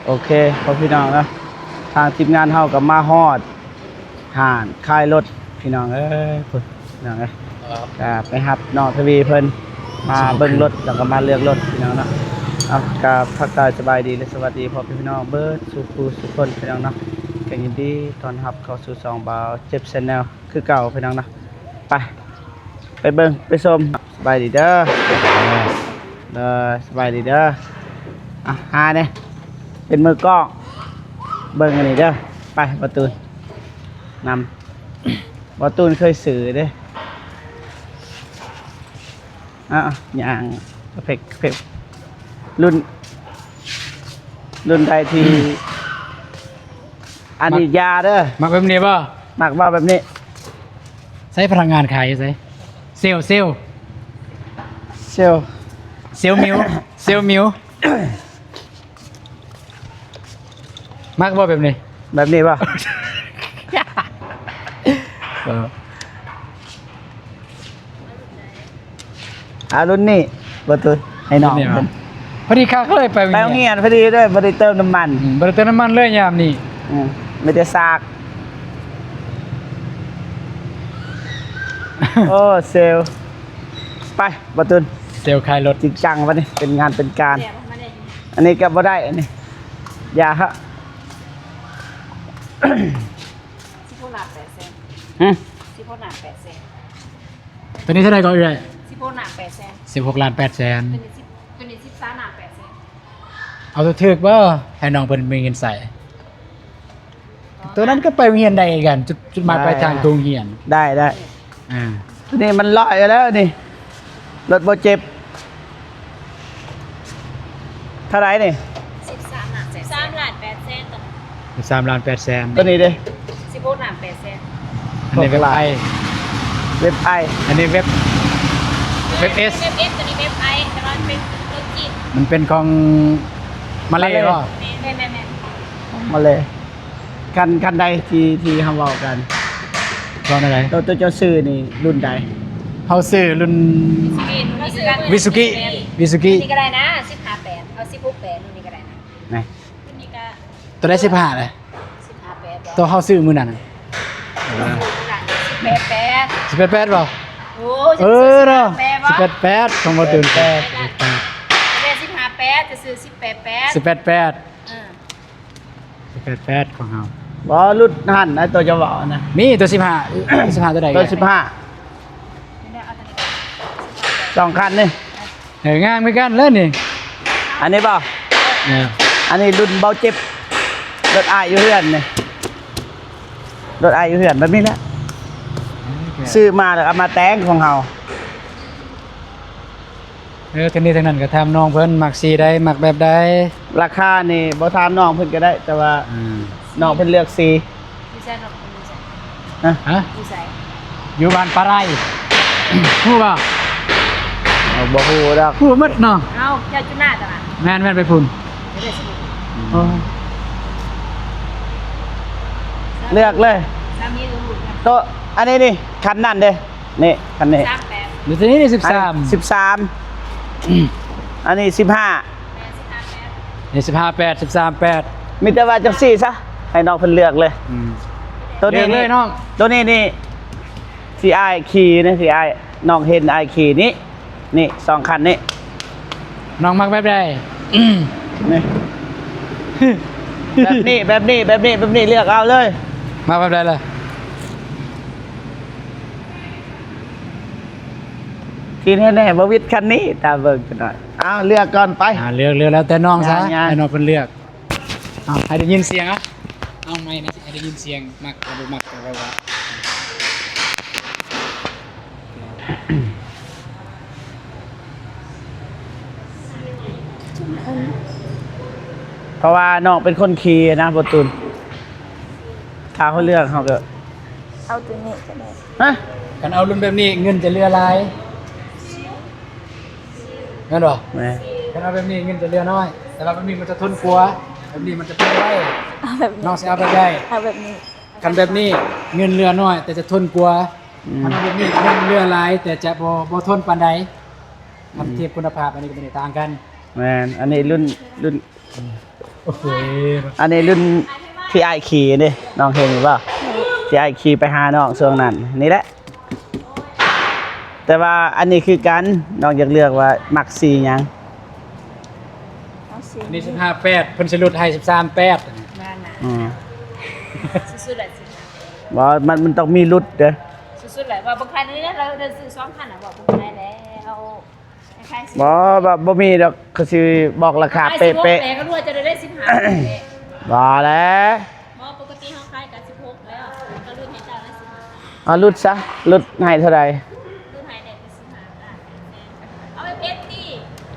ໂອເຄ ພໍ່ພີ່ນ້ອງເນາະ ທາງທີມງານເຮົາກໍມາຮອດຮ້ານຂາຍລົດ ພີ່ນ້ອງເອີຍ ພຸ້ນ ພີ່ນ້ອງເອີຍ ກໍໄປຮັບນ້ອງທະວີເພິ່ນມາເບິ່ງລົດ ແລ້ວກໍມາເລືອກລົດ ພີ່ນ້ອງເນາະ. ເອົາ ກໍທັກທາຍສະບາຍດີ ແລະ ສະຫວັດດີພໍ່ແມ່ພີ່ນ້ອງເບິດສູ່ຜູ້ສູ່ຄົນ ພີ່ນ້ອງເນາະ. ກໍຍິນດີຕ້ອນຮັບເຂົ້າສູ່ຊ່ອງບ່າວເຈັບແຊນແນວຄືເກົ່າ ພີ່ນ້ອງເນາະ. ໄປ ໄປເບິ່ງໄປຊົມ. ສະບາຍດີເດີ ເດີ ສະບາຍດີເດີ. ອ່ະ ຫາແດ່ ເປັນມືກ້ອງ ເບິ່ງອັນນີ້ເດີ. ໄປ ບ່າວຕູນນຳ ບ່າວຕູນເຄີຍຊື້ເດ້. ອ່ະ ຍ່າງເພັກເພັກ ລຸ້ນ ລຸ້ນໃດທີ່ ອັນນີ້ຢ່າເດີ. ມັກແບບນີ້ບໍ່? ມັກບໍ່ແບບນີ້? ໃຊ້ພະນັກງານຂາຍຢູ່ໃສ? ເຊວ ເຊວ ເຊວ ເຊວມິວ ເຊວມິວ. ມັກບໍ່ແບບນີ້? ແບບນີ້ບໍ່? ເອີ ອ່າ ລຸ້ນນີ້ ບໍ່ຕູນ ໃຫ້ນ້ອງເພິ່ນ. ພໍດີຄັກເລີຍ ໄປໂຮງຮຽນ ໄປໂຮງຮຽນພໍດີເລີຍ ບໍ່ໄດ້ເຕີມນ້ຳມັນ. ອືມ ບໍ່ໄດ້ເຕີມນ້ຳມັນເລີຍຍາມນີ້. ອືມ ມີແຕ່ສາກ. ໂອ້ ເຊວ ໄປ ບ່າວຕູນ ເຊວຂາຍລົດ ຈິງຈັງບັດນີ້ ເປັນງານເປັນການ. ອັນນີ້ກໍບໍ່ໄດ້ ອັນນີ້ຢ່າເທາະ. ສິບຫົກລ້ານແປດແສນ. ຫຶ? ສິບຫົກລ້ານແປດແສນ. ໂຕນີ້ເທົ່າໃດກໍເອື້ອຍ? ສິບຫົກລ້ານແປດແສນ. ສິບຫົກລ້ານແປດແສນ. ໂຕນີ້ສິບ ໂຕນີ້ສິບສາມລ້ານແປດແສນ. ເອົາໂຕຖືກບໍ່? ໃຫ້ນ້ອງເພິ່ນມີເງິນໃຊ້. ໂຕນັ້ນກໍໄປໂຮງຮຽນໄດ້ຄືກັນ ຈຸດ ຈຸດໝາຍປາຍທາງ ໄດ້ ໂຕໂຮງຮຽນ. ໄດ້ ໄດ້. ອ່າ ໂຕນີ້ມັນຮ້ອຍຢູ່ແລ້ວນີ້ ລົດບໍ່ເຈັບ. ເທົ່າໃດນີ້? ສິບສາມລ້ານແປດແສນ. ສິບສາມລ້ານແປດແສນ. ໂຕນີ້ເດ້? ສິບຫົກລ້ານແປດແສນ. ອັນນີ້ເວັບໄອ ເວັບໄອ. ອັນນີ້ເວັບ ເວັບເອສ. ເວັບເອສ ໂຕນີ້ເວັບໄອ ແຕ່ວ່າມັນເປັນລົດຈີນ. ມັນເປັນຂອງມາເລບໍ່? ແມ່ນໆໆ ມາເລ. ຄັນ ຄັນໃດທີ່ ທີ່ເຮົາເວົ້າກັນ? ເວົ້າແນວໃດ? ໂຕ ໂຕເຈົ້າຊື້ນີ້ລຸ້ນໃດ? ເຮົາຊື້ລຸ້ນ ມິຊູກິ ເຮົາຊື້ ມິຊູກິ ມິຊູກິ. ນີ້ກໍໄດ້ນະ ສິບຫ້າແປດ ເອົາສິບຫົກແປດ ນີ້ກໍໄດ້ນະ. ນີ້ ໂຕນີ້ກໍ ໂຕໃດສິບຫ້າເລີຍ? ສິບຫ້າແປດ. ໂຕເຮົາຊື້ມື້ນັ້ນນະ ເອີ ສິບແປດແປດ. ສິບແປດແປດບໍ່? ໂອ້ ເອີເນາະ ສິບແປດແປດ ຂອງບໍ່ຕື່ນ. ແປດ ສິບແປດແປດ ຈະຊື້ສິບແປດແປດ. ສິບແປດແປດ. ເອີ ສິບແປດແປດຂອງເຮົາ. ບໍ່ ລຸ້ນຫັ້ນນະ ໂຕເຈົ້າເວົ້ານະ ມີໂຕສິບຫ້າ ສິບຫ້າໂຕໃດ? ໂຕສິບຫ້າ ສອງຄັນນີ້. ເອີ ງາມຄືກັນເລີຍນີ້. ອັນນີ້ບໍ່? ເອີ ອັນນີ້ລຸ້ນເບົາເຈັບ ລົດອ້າຍຢູ່ເຮືອນນີ້ ລົດອ້າຍຢູ່ເຮືອນແບບນີ້ແຫຼະ. ໂອເຄ ຊື້ມາແລ້ວເອົາມາແຕ່ງຂອງເຮົາ. ເອີ ທັງນີ້ທັງນັ້ນກໍຖາມນ້ອງເພິ່ນມັກສີໃດ ມັກແບບໃດ. ລາຄານີ້ບໍ່ຖາມນ້ອງເພິ່ນກໍໄດ້ ແຕ່ວ່າ ອືມ ນ້ອງເພິ່ນເລືອກສີ. ຢູ່ໃສນ້ອງເພິ່ນຢູ່ໃສ? ຮະ? ຮະ? ຢູ່ໃສ? ຢູ່ບ້ານປາໄຣ ຮູ້ບໍ່? ເອົາ ບໍ່ຮູ້ດອກ. ຮູ້ໝົດເນາະ. ເອົາ ເຈົ້າຈຸນາຕະລະ. ແມ່ນໆ ໄປພຸ້ນ. ເລືອກເລີຍ. ໂຕ ອັນນີ້ນີ້ ຄັນນັ້ນເດ້. ນີ້ ຄັນນີ້ ສາມແປດ ຢູ່ທີ່ນີ້ນີ້ ສິບສາມ ສິບສາມ. ອັນນີ້ ສິບຫ້າ ແມ່ນ ສິບຫ້າແປດ ນີ້ ສິບຫ້າແປດ ສິບສາມແປດ. ມີແຕ່ວ່າຈັ່ງຊີ້ຊະ ໃຫ້ນ້ອງເພິ່ນເລືອກເລີຍ. ອືມ ໂຕນີ້ ເລືອກເລີຍນ້ອງ. ໂຕນີ້ນີ້ ທີ່ອ້າຍຂີ່ນີ້ ທີ່ອ້າຍ ນ້ອງເຫັນອ້າຍຂີ່ນີ້ ນີ້ ສອງຄັນນີ້. ນ້ອງມັກແບບໃດ? ນີ້ ແບບນີ້ ແບບນີ້ ແບບນີ້ ແບບນີ້ ເລືອກເອົາເລີຍ. ມັກແບບໃດລະ? ທີ່ແນ່ໆ ບໍ່ວິດຄັນນີ້ ຕາເບິ່ງກັນໜ້ອຍ. ເອົາ ເລືອກກ່ອນໄປ. ອ່າ ເລືອກ ເລືອກແລ້ວແຕ່ນ້ອງຊະ ໃຫ້ນ້ອງເພິ່ນເລືອກ. ເອົາ ໃຫ້ໄດ້ຍິນສຽງ ເອົາ ເອົາໄມແນ່ ຊິໃຫ້ໄດ້ຍິນສຽງ. ມັກ ບໍ່ມັກ ແຕ່ວ່າ ເພາະວ່ານ້ອງເປັນຄົນຂີ່ນະ ບໍ່ຕູນ. ຖ້າເຮົາເລືອກ ເຮົາກໍ ເອົາໂຕນີ້ກໍໄດ້. ຮະ? ຄັນເອົາລຸ້ນແບບນີ້ ເງິນຈະເຫຼືອຫຼາຍ. ແມ່ນບໍ່? ແມ່ນ. ຄັນເອົາແບບນີ້ເງິນຈະເຫຼືອນ້ອຍ ແຕ່ວ່າແບບນີ້ມັນຈະທົນກວ່າ ແບບນີ້ມັນຈະທົນໄວ. ເອົາແບບນີ້. ນ້ອງຊິເອົາແບບໃດ? ເອົາແບບນີ້. ຄັນແບບນີ້ເງິນເຫຼືອນ້ອຍ ແຕ່ຈະທົນກວ່າ. ອືມ. ຄັນເອົາແບບນີ້ເງິນເຫຼືອຫຼາຍ ແຕ່ຈະບໍ່ ບໍ່ທົນປານໃດ. ອືມ. ຄັນທຽບຄຸນນະພາບ ອັນນີ້ກັບອັນນີ້ຕ່າງກັນ. ແມ່ນ. ອັນນີ້ລຸ້ນ ລຸ້ນ ອືມ. ໂອ້ຍ ອັນນີ້ລຸ້ນທີ່ອ້າຍຂີ່ເດ້ ນ້ອງເຫັນຢູ່ບໍ່? ທີ່ອ້າຍຂີ່ໄປຫານ້ອງຊ່ວງນັ້ນນີ້ແຫຼະ. ແຕ່ວ່າອັນນີ້ຄືກັນ ນ້ອງຢາກເລືອກວ່າມັກສີຫຍັງ? ເອົາສີ ອັນນີ້ສິບຫ້າແປດ ເພິ່ນຊິຫຼຸດໃຫ້ສິບສາມແປດ ນັ້ນນະ. ອືມ ສຸດໆແຫຼະ ສິບຫ້າ ບໍ່ ມັນ ມັນຕ້ອງມີຫຼຸດເດ້ ສຸດໆແຫຼະ. ວ່າບາງຄັນນີ້ນະ ລາວໄດ້ຊື້ສອງຄັນນະ ເວົ້າເປັນໄທແລ້ວ. ບໍ່ ບໍ່ ບໍ່ມີດອກ ເຂົາຊິບອກລາຄາເປະໆ. ແຕ່ກໍຮູ້ວ່າຈະໄດ້ສິບຫ້າ ບໍ່ແຫຼະ. ບໍ່ ປົກກະຕິເຮົາຂາຍກັນສິບຫົກແລ້ວ ກໍຫຼຸດໃຫ້ເຈົ້າແລ້ວສິບຫ້າ. ເອົາຫຼຸດຊະ ຫຼຸດໃຫ້ເທົ່າໃດ? ຫຼຸດໃຫ້ແດ່ສິບຫ້າ ເອົາໄປເພັດຕິ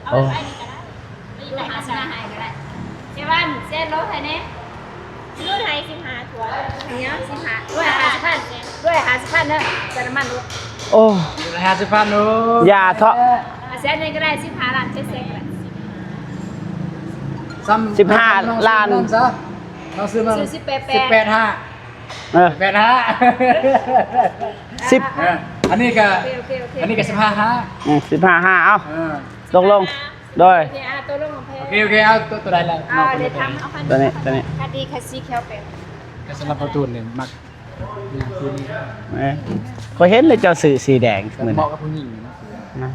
ເອົາໄປນີ້ກໍໄດ້ ໄປຫາຊື້ໃຫ້ກໍໄດ້. ເຊວັນ ເຊັນລົດໃຫ້ແດ່ ຫຼຸດໃຫ້ສິບຫ້າຖ້ວນ. ຫຍັງ ສິບຫ້າ ຮ້ອຍຫ້າສິບພັນ ຮ້ອຍຫ້າສິບພັນເດີ ໃສ່ນ້ຳມັນລົດ. ໂອ້ ຮ້ອຍຫ້າສິບພັນ ໂອ້ ຢ່າເທາະ ເອີ ເອົາແສນໜຶ່ງກໍໄດ້ ສິບຫ້າລ້ານ ເຈັດແສນກໍໄດ້ ຊ້ຳ ສິບຫ້າລ້ານ ນ້ອງຊື້ນັ້ນຊະ ນ້ອງຊື້ນັ້ນ ຊື້ສິບແປດ ສິບແປດຫ້າ ເອີ ແປດຫ້າ ສິບ ເອີ ອັນນີ້ກໍ ໂອເຄ ໂອເຄ ໂອເຄ ອັນນີ້ກໍສິບຫ້າຫ້າ ອືມ ສິບຫ້າຫ້າ ເອົາ ເອີ ຕົກລົງ ໂດຍ ໂອເຄ ອ່າ ຕົກລົງຂອງແພງ ໂອເຄ ໂອເຄ ເອົາຕົວ ຕົວໃດລະ ອ່າ ນ້ອງ ຕົວນີ້ ຕົວນີ້ ຕົວນີ້ ຕົວນີ້ ຄັນດີ ຄັນສີຂຽວແປດ ຄັນສຳລັບປະຕູນນີ້ມັກ ຢ່າງຄືນີ້ ເອີ ຂ້ອຍເຫັນແລ້ວເຈົ້າຊື້ສີແດງ ເໝາະກັບຜູ້ຍິງນະ ນະ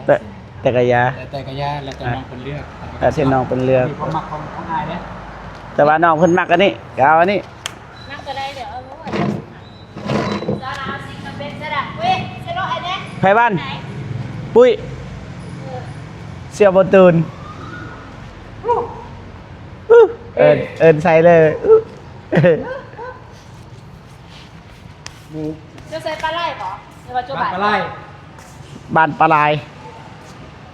ແຕ່ ແຕ່ກະຢ່າ ແຕ່ ແຕ່ກະຢ່າ ແລ້ວແຕ່ນ້ອງເພິ່ນເລືອກ ແລ້ວແຕ່ນ້ອງເພິ່ນເລືອກ ມີຄວາມມັກຂອງ ຂອງອ້າຍເດ້ ແຕ່ວ່ານ້ອງເພິ່ນມັກອັນນີ້ ກໍເອົາອັນນີ້ ມັກຕົວໃດກໍເອົາໂລດ. ໄພວັນ ປຸ້ຍ ເສື້ອບໍ່ຕູນ ເອີ້ນ ເອີ້ນໃສ່ເລີຍ. ເຈົ້າໃສ່ປາໄຫຼບໍ່ ຫຼືວ່າໂຈບານ? ບ້ານປາໄຫຼ ບ້ານປາໄຫຼ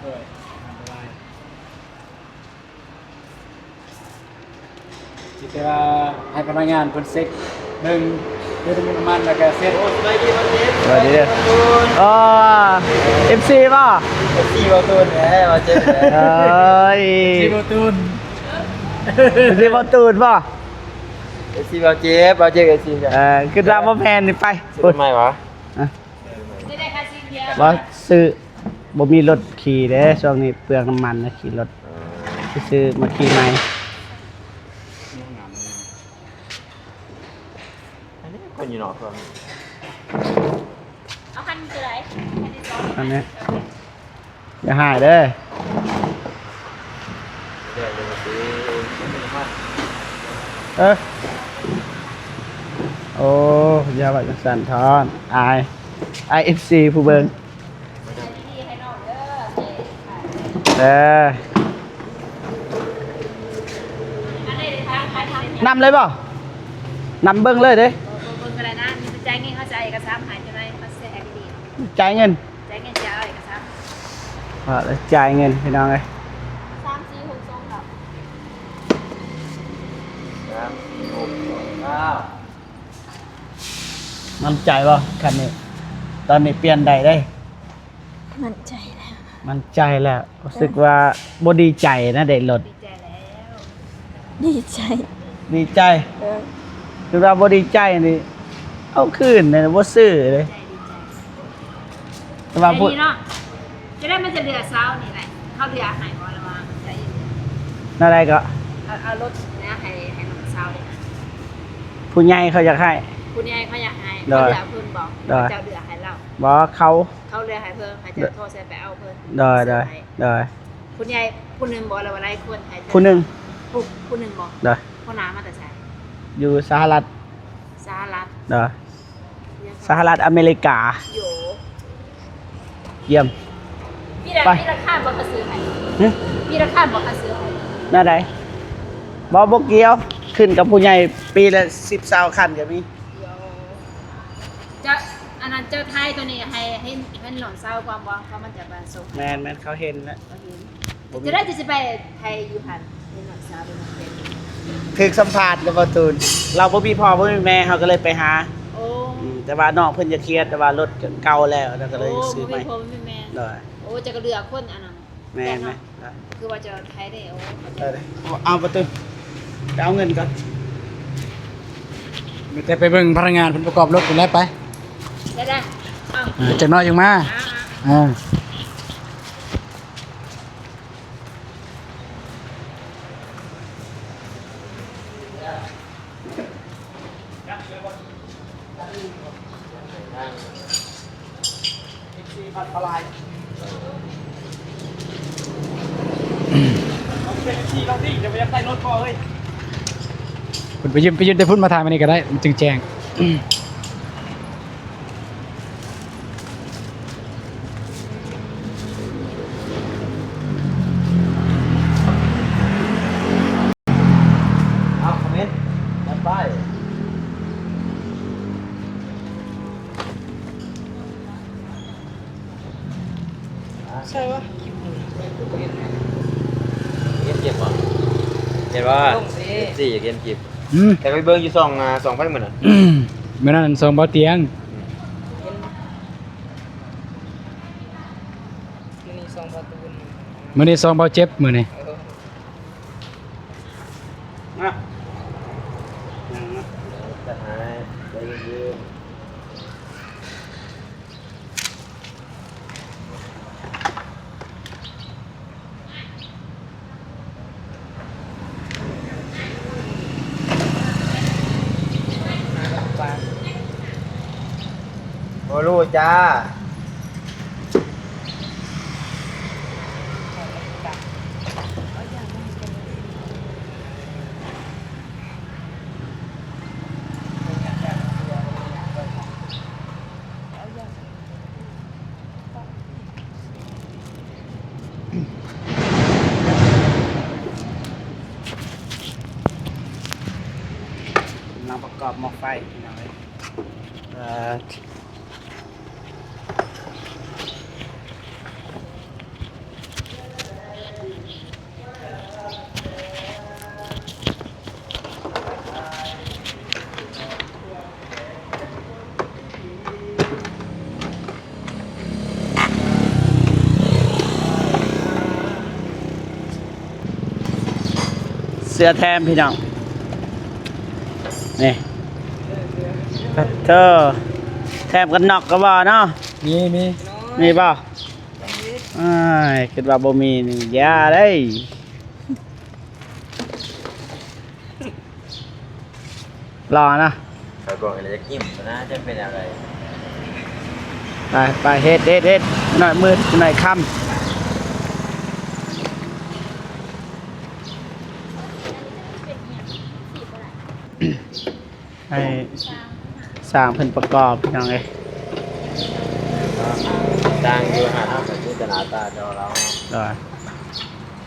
ໂດຍ ບ້ານປາໄຫຼ ມີແຕ່ວ່າໃຫ້ພະນັກງານເພິ່ນເຊັກເບິ່ງ ເບິ່ງນ້ຳມັນ ແລ້ວກໍເຊັກ. ໂອ້ ສະບາຍດີ ບ່າວເຈັບ ສະບາຍດີເດີ ອໍ ເອັຟຊີບໍ່? ເອັຟຊີບ່າວຕູນແຫຼະ ບ່າວເຈັບ ເອີຍ ເອັຟຊີບ່າວຕູນ ເອັຟຊີບ່າວຕູນບໍ່? ເອັຟຊີບ່າວເຈັບ ບ່າວເຈັບ ເອັຟຊີ ເອີ ຄິດວ່າບໍ່ແມ່ນນີ້ໄປ ຊື້ໃໝ່ຫວາ? ບໍ່ຊື້ ບໍ່ມີລົດຂີ່ເດ້ ຊ່ວງນີ້ເປືອງນ້ຳມັນນະ ຂີ່ລົດ ຊື້ມາຂີ່ໃໝ່. ອັນນີ້ຄົນຢູ່ນອກ ເອົາຄັນໂຕໃດ? ຄັນນີ້ ຢ່າຫາຍເດີ ເອີ ໂອ້ ຢ່າວ່າຈັ່ງຊັ້ນທ້ອນ ອາຍ ອາຍເອັຟຊີຜູ້ເບິ່ງ ເອີ ນຳເລີຍບໍ່? ນຳເບິ່ງເລີຍເດ້ ເບິ່ງກໍໄດ້ນະ ມີແຕ່ຈ່າຍເງິນ ເຂົາຈະເອົາເອກະສານໃຫ້ ຈັ່ງໃດເຂົາຊິໃຫ້ດີໆ ຈ່າຍເງິນ ຈ່າຍເງິນ ຈະເອົາເອກະສານ ອ່າ ແລ້ວຈ່າຍເງິນ ພີ່ນ້ອງເອີຍ ສາມສີ່ຫົກສອງເກົ້າ ສາມສີ່ຫົກສອງເກົ້າ ໝັ້ນໃຈບໍ່? ຄັນນີ້ ຕອນນີ້ປ່ຽນໄດ້ເດ້ ໝັ້ນໃຈແລ້ວ ໝັ້ນໃຈແລ້ວ ຮູ້ສຶກວ່າບໍ່ດີໃຈນະ ໄດ້ລົດ ດີໃຈແລ້ວ ດີໃຈ ດີໃຈ ເອີ ຄືວ່າບໍ່ດີໃຈນີ້ ເອົາຄືນນະ ບໍ່ຊື້ເດ້ ແຕ່ວ່າຜູ້ ແຕ່ນີ້ເນາະ ຈະໄດ້ມັນຈະເຫຼືອຊາວນີ້ແຫຼະ ເຮົາເຫຼືອໃຫ້ບໍ່ລະວ່າໃຈ ແນວໃດກໍ ເອົາ ເອົາລົດນະ ໃຫ້ ໃຫ້ນ້ອງຊາວເດ້ ຜູ້ໃຫຍ່ເຂົາຢາກໃຫ້ ຜູ້ໃຫຍ່ເຂົາຢາກໃຫ້ ໂດຍ ເຂົາເຫຼືອເພິ່ນບໍ່ ໂດຍ ເຂົາເຈົ້າເຫຼືອໃຫ້ລາວ ບໍ່ ເຂົາ ເຂົາເລືອກໃຫ້ເພິ່ນ ເຂົາເຈົ້າ ໂດຍ ໂທໃສ່ໄປເອົາເພິ່ນ ໂດຍ ໂດຍ ໂດຍ ຜູ້ໃຫຍ່ຜູ້ໜຶ່ງບໍ່ ຫຼືວ່າຫຼາຍຄົນໃຫ້ ຜູ້ໜຶ່ງ ຜູ້ ຜູ້ໜຶ່ງບໍ່ ໂດຍ ຫົວໜ້າມາແຕ່ໃສ ຢູ່ສະຫະລັດ ສະຫະລັດ ໂດຍ ສະຫະລັດອາເມລິກາ ໂຢ ຢ້ຽມ ປີລະ ປີລະຄັນບໍ່ ເຂົາຊື້ໃຫ້ ຫຶ ປີລະຄັນບໍ່ ເຂົາຊື້ໃຫ້ ແນວໃດ ບໍ່ ບໍ່ກ່ຽວ ຂຶ້ນກັບຜູ້ໃຫຍ່ ປີລະສິບ ຊາວຄັນກໍມີ ໂຢ ຈະ ອັນນັ້ນເຈົ້າຖ່າຍໂຕນີ້ໃຫ້ ໃຫ້ ໃຫ້ນ້ອງສາວກ່ອນບໍ່ ເພາະມັນຈະມາສົ່ງໃຫ້ ແມ່ນໆ ເຂົາເຫັນແລ້ວ ເຂົາເຫັນ ບໍ່ມີ ຈະໄດ້ ຈະຊິໄປໃຫ້ຢູ່ຫັ້ນ ເຫັນນ້ອງສາວເປັນ ຖືກສຳພາດກັບບ່າວຕູນ ລາວບໍ່ມີພໍ່ບໍ່ມີແມ່ ເຮົາກໍເລີຍໄປຫາ ໂອ້ ອືມ ແຕ່ວ່ານ້ອງເພິ່ນຢາກຂຽນ ແຕ່ວ່າລົດເກົ່າແລ້ວ ລາວກໍເລີຍ ໂອ້ ຊື້ໃໝ່ ບໍ່ມີພໍ່ບໍ່ມີແມ່ ໂດຍ ໂອ້ ເຈົ້າກໍເລືອກຄົນອັນນັ້ນ ແມ່ນ ແມ່ນ ແມ່ນ ຄືວ່າຈະໄທເດ້ ໂອ້ ເອີ ເອົາປະຕູ ໄປເອົາເງິນກ່ອນ ມີແຕ່ໄປເບິ່ງພະນັກງານເພິ່ນປະກອບລົດພຸ້ນແຫຼະ ໄປ ໄດ້ ໄດ້ ເອົາ ເອີ ຈັກໜ້ອຍຈຶ່ງມາ ອ່າໆ ເອີ. ເພິ່ນໄປຢືມ ໄປຢືມແຕ່ພຸ້ນມາຖ່າຍມານີ້ກໍໄດ້ ມັນຈຶ່ງແຈ້ງ. ເອົາຄອມເມັນກັນໄປ. ໃຊ່ວະ? ເຫັນເຈັບບໍ່? ເຫັນບໍ່? ເອັຟຊີ ເຫັນເຈັບ. ອືມ ແຕ່ໄປເບິ່ງຢູ່ຊ່ອງ ອ່າ ຊ່ອງໃຜມື້ນັ້ນ? ມື້ນັ້ນຊ່ອງເບົາຕຽງ. ມື້ນີ້ຊ່ອງເບົາຕູນ. ມື້ນີ້ຊ່ອງເບົາເຈັບມື້ນີ້. ເອີ ມາ ນັ່ງມາ. ຈະຫາຍໃຈເຢັນໆ. ບໍ່ຮູ້ຈ້າ. ກຳລັງປະກອບໝໍ້ໄຟພີ່ນ້ອງເອີຍ. ເສື້ອແຖມພີ່ນ້ອງ ນີ້ ປະໂທ ແຖມກັນນອກກໍບໍ່ເນາະ. ມີ ມີ ມີບໍ່? ອ້າຍ ຄິດວ່າບໍ່ມີນີ້ຢ່າເດ້. ຫຼໍ່ນະ ຂ້ອຍບອກໃຫ້ລະຢາກກິນນະ ຈະເປັນອະໄລ. ໄປ ໄປ ເຮັດ ເຮັດ ເຮັດ ໜ້ອຍມືດໜ້ອຍຄຳ. ໃຫ້ຊ່າງເພິ່ນປະກອບ ພີ່ນ້ອງເອີຍ. ຊ່າງຢູ່ຫັ້ນເນາະ ກໍຄືຈະໜ້າຕາເຈົ້າລາວເນາະ. ໂດຍ.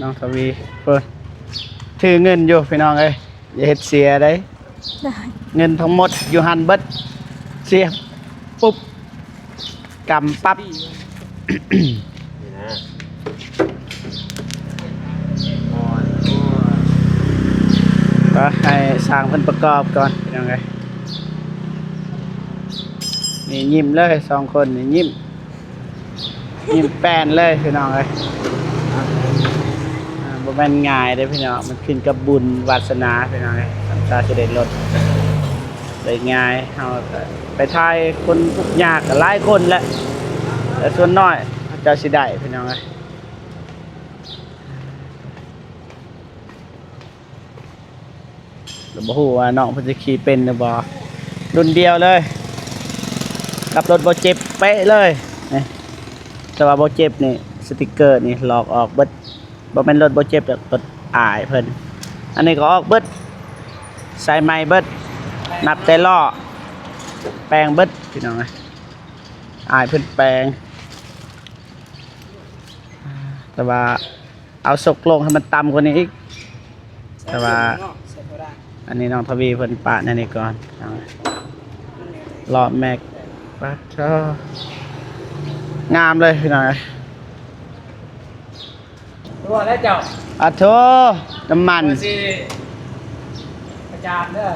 ນ້ອງທະວີ ເພິ່ນຖືເງິນຢູ່ ພີ່ນ້ອງເອີຍ. ຢ່າເຮັດເສຍເດ້. ໄດ້. ເງິນທັງໝົດຢູ່ຫັ້ນເບິດ. ເສຍປຸບ ກຳປັບ. ນີ້ນະ ກໍໃຫ້ຊ່າງເພິ່ນປະກອບກ່ອນ ພີ່ນ້ອງເອີຍ. ນີ້ຍິ້ມເລີຍ ສອງຄົນນີ້ຍິ້ມ. ຍິ້ມແປ້ນເລີຍພີ່ນ້ອງເອີຍ. ອ່າ ບໍ່ແມ່ນງ່າຍເດ້ພີ່ນ້ອງ ມັນຂຶ້ນກັບບຸນວາສະໜາພີ່ນ້ອງເອີຍ. ສຳຊາຊິໄດ້ລົດໄດ້ງ່າຍ ເຮົາກໍໄປຖ່າຍຄົນທຸກຍາກກໍຫຼາຍຄົນແຫຼະ ແຕ່ສ່ວນນ້ອຍເຂົາເຈົ້າຊິໄດ້ພີ່ນ້ອງເອີຍ. ກໍບໍ່ຮູ້ວ່ານ້ອງເພິ່ນຊິຂີ່ເປັນຫຼືບໍ່. ລຸ້ນດຽວເລີຍກັບລົດບໍ່ເຈັບເປະເລີຍນີ້. ແຕ່ວ່າບໍ່ເຈັບນີ້ ສະຕິກເກີນີ້ລອກອອກເບິດ. ບໍ່ແມ່ນລົດບໍ່ເຈັບດອກ ລົດອ້າຍເພິ່ນ. ອັນນີ້ກໍອອກເບິດ ໃສ່ໃໝ່ເບິດ ນັບແຕ່ລໍ້ ແປງເບິດ ພີ່ນ້ອງເອີຍ. ອ້າຍເພິ່ນແປງ ແຕ່ວ່າ ເອົາສົກລົງໃຫ້ມັນຕ່ຳກວ່ານີ້ອີກ. ແຕ່ວ່າອັນນີ້ນ້ອງທະວີເພິ່ນປະແນວນີ້ກ່ອນ. ລໍ້ແມັກ ປາດໂທ ງາມເລີຍພີ່ນ້ອງເອີຍ. ຕົວແລ້ວເຈົ້າ ປາດໂທ ນ້ຳມັນ ຊິປະຈານເດີ.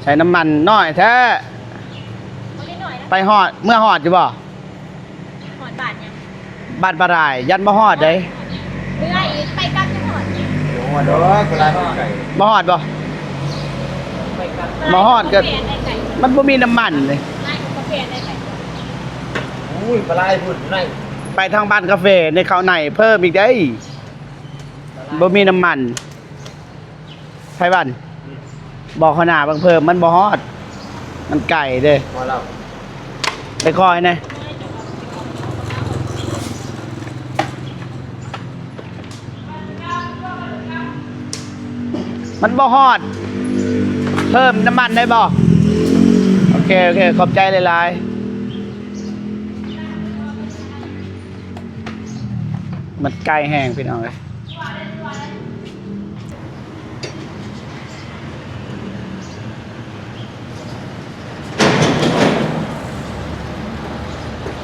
ໃສ່ນ້ຳມັນໜ້ອຍແທ້. ບໍ່ໄດ້ໜ້ອຍນະ. ໄປຮອດ ເມືອຮອດຢູ່ບໍ່? ບ້ານຫຍັງ? ບ້ານປາລາຍ ຢ້ານບໍ່ຮອດເດ້. ເມື່ອຍ ໄປກັບຍັງຮອດຢູ່. ບໍ່ຮອດດອກ ປາລາຍມັນໄກ. ບໍ່ຮອດບໍ່? ໄປກັບ ບໍ່ຮອດກໍ ປາລາຍໄກ ມັນບໍ່ມີນ້ຳມັນເດ້. ປາລາຍກັບກາເຟໄດ້ໄກກວ່າ. ໂອ້ຍ ປາລາຍພຸ້ນໃນ ໄປທາງບ້ານກາເຟໃນເຂົ້າໃນເພີ່ມອີກເດ້. ບໍ່ມີນ້ຳມັນ. ໄພວັນ ອືມ ບອກຫົວໜ້າເບິ່ງເພີ່ມ ມັນບໍ່ຮອດ ມັນໄກເດ້. ພໍແລ້ວ ໄປຂໍໃຫ້ແດ່. ມັນບໍ່ຮອດ ເພີ່ມນ້ຳມັນໄດ້ບໍ່? ໂອເຄ ໂອເຄ ຂອບໃຈຫຼາຍໆ. ມັນໄກແຮງພີ່ນ້ອງເອີຍ.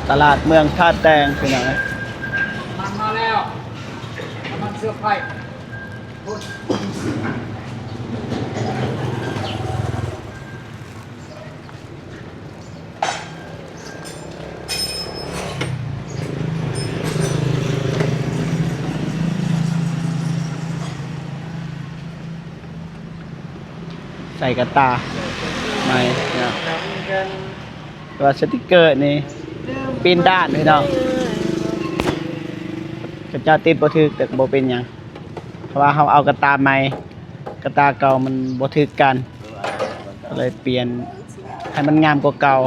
ຕະຫຼາດເມືອງທ່າແຕງພີ່ນ້ອງເອີຍ. ນ້ຳມັນມາແລ້ວ ນ້ຳມັນເຊື້ອໄຟ. ໃສ່ກະຕ່າໃໝ່ເນາະ ແຕ່ວ່າສະຕິກເກີນີ້ປີ້ນດ້ານພີ່ນ້ອງ. ເຂົາເຈົ້າຕິດບໍ່ຖືກ ແຕ່ກໍບໍ່ເປັນຫຍັງ ເພາະວ່າເຮົາເອົາກະຕ່າໃໝ່ ກະຕ່າເກົ່າມັນບໍ່ຖືກກັນ ກໍເລີຍປ່ຽນໃຫ້ມັນງາມກວ່າເກົ່າ.